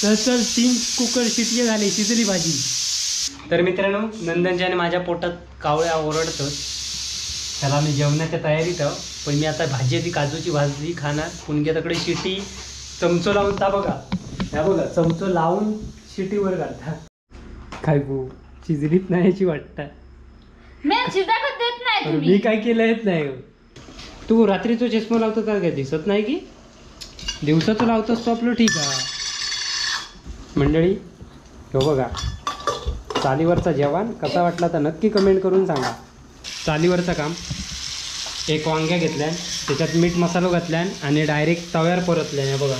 तर चल 3 कुकर शिटके झाले, शिजली भाजी. तर मित्रांनो, नंदनच्या आणि माझ्या पोटात कावळ्या ओरडतात. त्याला मी जेवणाच्या तयारीत आहो, पण मी आता भाजी ती काजूची भाजी खाणार. पुणग्या तकडे शिटी चमचो लावून ता बघा, ह्या बघा चमचो लावून शिटीवर काढता. काय गो शिजलीच नाही याची वाटतं. मी काय केलं येत नाही. तू रात्रीचा चष्मा लावतो तर काय दिसत नाही की दिवसाचं लावतोस तो आपलं ठीक आहे. मंडळी हो बघा चालीवरचा जेवण कसा वाटला तर नक्की कमेंट करून सांगा. चालीवरचं काम, एक वांग्या घेतल्या, त्याच्यात मीठ मसालो घातल्यान आणि डायरेक्ट तव्यावर परतल्या. हे बघा,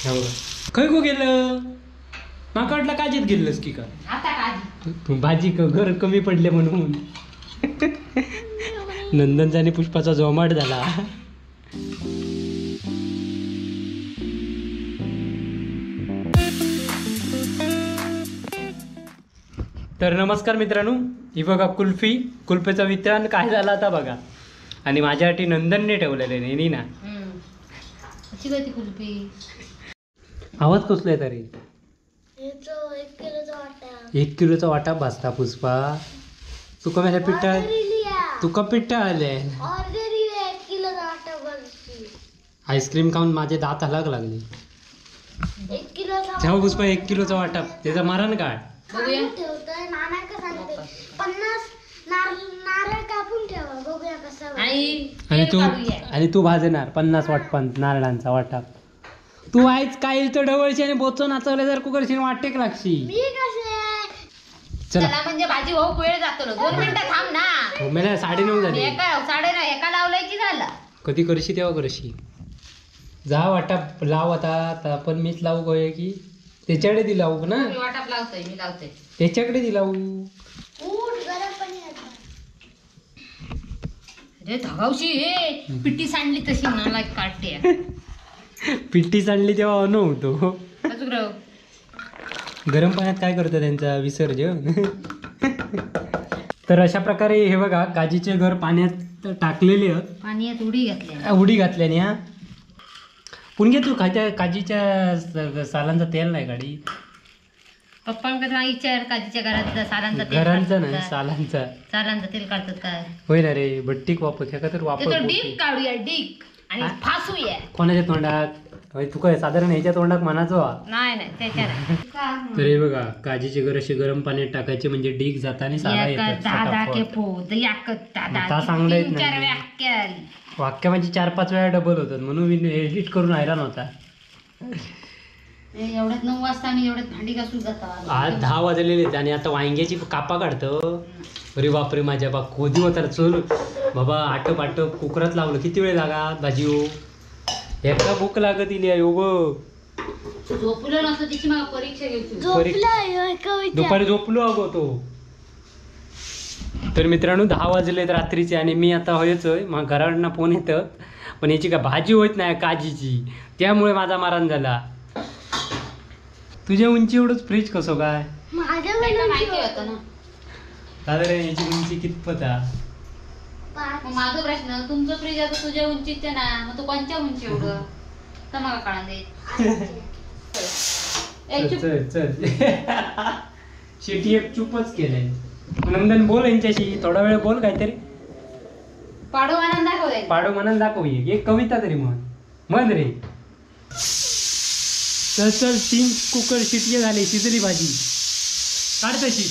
हे बघा. खंय गो गेलं? म्हाका वाटलं काजीत गेलंस की का तू भाजी घर कमी पडले म्हणून. नंदनचा आणि पुष्पाचा जोमाट झाला. तर नमस्कार मित्रांनो, ही बघा कुल्फी. कुल्फीचं वितरण काय झालं आता बघा. आणि माझ्यासाठी नंदनने ठेवलेले नाही ना. कुल्फी आवाज कसला आहे तरी? 1 किलोचा वाटा भाजता पुष्पा. तुका माझ्या पिठ्ठा, तुका पिठ्ठा आले. आईस्क्रीम खाऊन माझे दात हलाक लागले. जेव्हा पुष्पा 1 किलोचा वाटा त्याचा मारण काय आणि तू भाजणार 50 वाटपान नारळांचा वाटा. तू आहेच काय तर ढवळशी आणि बोचो नाचवले जर कुकरशी वाटेक लागशी. चला म्हणजे भाजी होऊ वेळ जातो. 2 मिनिटं थांब ना. हो मला 9:30 झाले. 9:30 एका लावलंय की झालं. कधी करशी तेव्हा करशी. जा वाटा लाव आता. पण मीच लावू गोय की त्याच्याकडे दिला ना? मी वाटाप लावतोय, मी लावते त्याच्याकडे दिला. अरे धगावशी हे पिट्टी सांडली तशी मला काढते. पिट्टी सांडली तेव्हा अन होतो. गरम पाण्यात काय करतो त्यांचा विसर्जन. तर अशा प्रकारे हे बघा काजीचे घर पाण्यात टाकलेले आहेत. पाण्यात उडी घातली, उडी घातल्याने. हा पुणगे तू खायच्या काजीच्या सालांचा तेल नाही गाडी. पप्पांकडे विचार काजीच्या घरात सालांचा तेल, घरांचा नाही सालांचा, सालांचा तेल काढतात काय? होय ना रे, भट्टीक वापर ह्याका तर वापर. डीक काढूया, डीक आणि फासूया कोणाच्या तोंडात. होय तुका साधारण ह्याच्या तोंडात म्हणायचो. नाही नाही त्याच्या नाही. तर हे बघा काजीचे घर असे गरम पाण्यात टाकायचे म्हणजे डीक जाता आणि साला येतात. चांगलं येत नाही वाक्य म्हणजे 4-5 वेळा डबल होतात म्हणून मी एडिट करून हैराण होता. एवढ्यात 9 वाजता आणि एवढ्यात भांडी घासून जातात. आज 10 वाजलेले आणि आता वांग्याची कापा काढतो. अरे बापरे माझ्या बा कोदी होता. चल बाबा आटप आटप कुकरात लावलं. किती वेळ लागा भाजी हो? एका भूक लागत इली आहे बघ. झोपलो नसतो तिची मला परीक्षा घ्यायची. दुपारी झोपलो अगो तो. तर मित्रांनो 10 वाजले रात्रीचे आणि मी आता होयचोय. मग घराकडनं फोन येतं पण याची काय भाजी होत नाही काजीची, त्यामुळे माझा मारण झाला. तुझ्या उंची एवढंच फ्रीज कसं काय? साधारण याची उंची कितपत आहे? माझा प्रश्न तुमचं फ्रीज आता तुझ्या उंचीचे ना, मग तू कोणत्या उंची एवढं तर मला कळा दे. चल चल शेटी एक चूपच केलंय. नंदन बोल यांच्याशी थोडा वेळ बोल काहीतरी. पाडो म्हणून दाखव, पाडो म्हणून दाखव एक कविता तरी म्हण म्हण रे. चल चल 3 कुकर शिटके झाले, शिजली भाजी काढ तशी.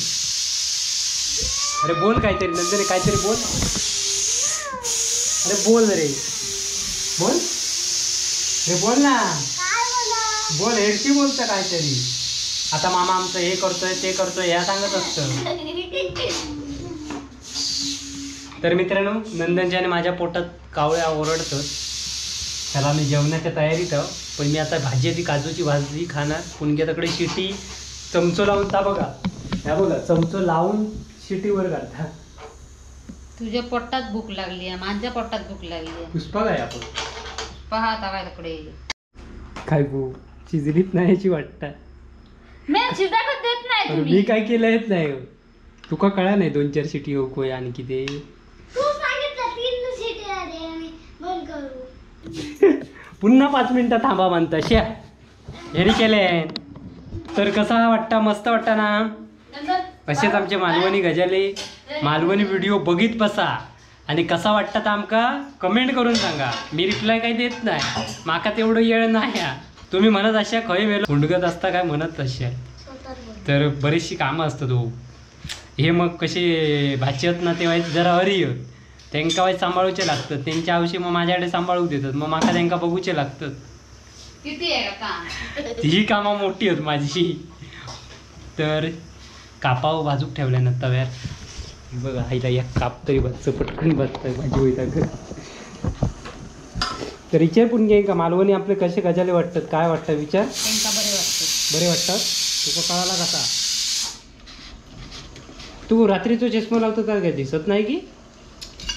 अरे बोल काहीतरी नंदन, काहीतरी बोल. अरे बोल रे, बोल रे, बोल ना, बोल हेरशी बोलतं काहीतरी. आता मामा आमचं हे करतोय ते करतोय ह्या सांगत असतं. तर मित्रांनो नंदनच्या आणि माझ्या पोटात कावळ्या ओरडतात. त्याला मी जेवणाच्या तयारीत आहो, पण मी आता भाजी ती काजूची भाजी खाणार. पुणग्या तकडे शिटी चमचो लावून ता बघा, ह्या बघा चमचो लावून शिटीवर काढता. तुझ्या पोटात भूक लागली आहे, माझ्या पोटात भूक लागली आहे. पुष्पा काय आपण पहा काय तकडे काय गो शिजलीच नाही याची वाटतं. देत नाही मी काय केलं येत नाही. तुका कळा नाही 2-4 शिटी हो कोय आणि किती. पुन्हा 5 मिनिटं थांबा म्हणता. श्या हेरी केले. तर कसा वाटता, मस्त वाटता ना? असेच आमचे मालवणी गजाली, मालवणी व्हिडिओ बघित बसा आणि कसा वाटता तर आमका कमेंट करून सांगा. मी रिप्लाय काही देत नाही, माका तेवढं येळ नाही. तुम्ही म्हणत अशा खय वेळ हुंडगत असता काय म्हणत अशा. तर बरीचशी कामं असतात हो. हे मग कसे भाची ना तेव्हा जरा अरी होत, त्यांका वाय सांभाळूचे लागतात, त्यांच्या आवशी मग माझ्याकडे सांभाळू देतात, मग माका त्यांका बघूचे लागतात. किती आहे का ही कामं मोठी होत माझी. तर कापाव बाजूक ठेवल्या ना तव्यार. बघा आईला एक काप तरी बसचं पटकन बसतं भाजी होईता. तर विचार पण घे का मालवणी आपले कसे गजाले वाटतात, काय वाटतं विचार? त्यांका बरे वाटतात. बरे वाटतात. तुका कळाला कसा? तू रात्रीचो चष्मा लावतो तर काय दिसत नाही की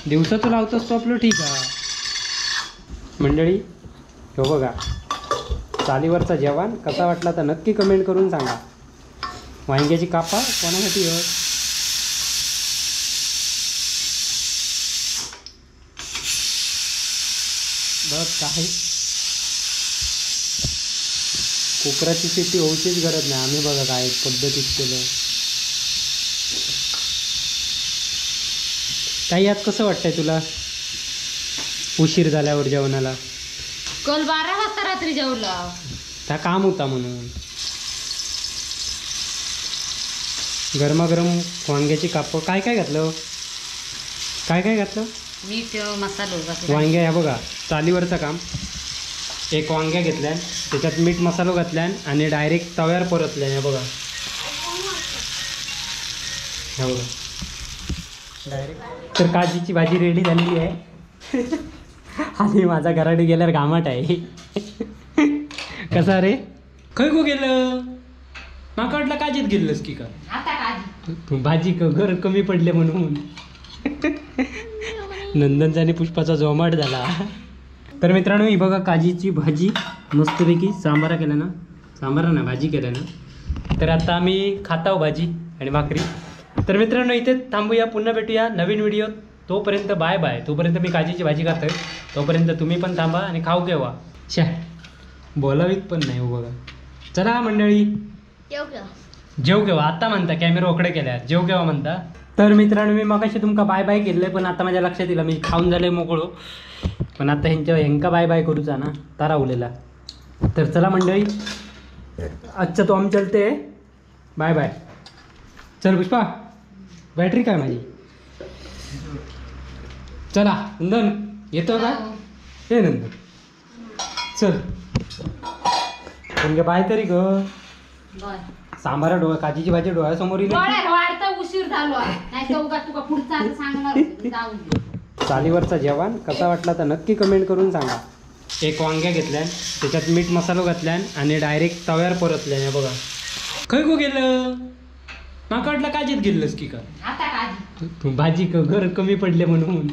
दिवसाचो लावतोस तो आपलं ठीक आहे. मंडळी हो बघा चालीवरचा जेवण कसा वाटला तर नक्की कमेंट करून सांगा. वांग्याची कापा कोणासाठी हो? बघ काय कुकराची शिट्टी होऊचीच गरज नाही. आम्ही बघा काय पद्धतीत केलं. ताई आज कसं वाटतंय तुला उशीर झाल्यावर जेवणाला? काल 12 वाजता रात्री जेवला. त्या काम होता म्हणून. गरमागरम वांग्याची काप. काय काय घातलं? काय काय घातलं? मीठ मसालो. वांग्या ह्या बघा चालीवरचं काम. एक वांग्या घेतल्या, त्याच्यात मीठ मसालो घातल्यान आणि डायरेक्ट तव्यावर परतल्या. ह्या बघा, ह्या बघा डायरेक्ट. तर काजीची भाजी रेडी झालेली आहे आणि माझा घराडे गेल्यावर घामाट आहे. कसा रे खय गो गेलं? माका वाटलं काजीत गेलंस की का? आता भाजी घर कमी पडले म्हणून. नंदनचा आणि पुष्पाचा जोमाट झाला. तर मित्रांनो ही बघा काजीची भाजी मस्तपैकी सांबारा केला ना, सांबारा ना भाजी केला ना. तर आता आम्ही खाताव भाजी आणि भाकरी. तर मित्रांनो इथे थांबूया, पुन्हा भेटूया नवीन व्हिडिओ. तोपर्यंत बाय बाय. तोपर्यंत मी काजीची भाजी खातोय, तोपर्यंत तुम्ही पण थांबा आणि खाऊ घेवा. शा बोलावीत पण नाही हो बघा. चला मंडळी जेव केव्हा आता म्हणता, कॅमेरा ओकडे केल्या जेव केव्हा म्हणता. तर मित्रांनो मी मगाशी तुमका बाय बाय केलं, पण आता माझ्या लक्षात येईल मी खाऊन झाले मोकळो. पण आता ह्यांच्या ह्यांका बाय बाय करूचा ना तारा उलेला. तर चला मंडळी अच्छा तो आम चलते, बाय बाय. चल पुष्पा बॅटरी काय माझी. चला नंदन येतो का? हे नंदन चल म्हणजे बाय तरी ग. सांबारा डोळा काजीची भाजी डोळ्यासमोर येईल. उशीर झालो नाही तर उगा तुका पुढचा सांगणार. चालीवरचा जेवण कसा वाटला तर नक्की कमेंट करून सांगा. एक वांग्या घेतल्यान, त्याच्यात मीठ मसालो घातल्यान आणि डायरेक्ट तव्यावर परतल्यान. हे बघा खय गो गेलं? माका वाटलं काजीत गेलंस की का? आता काजी भाजी घर कमी पडले म्हणून.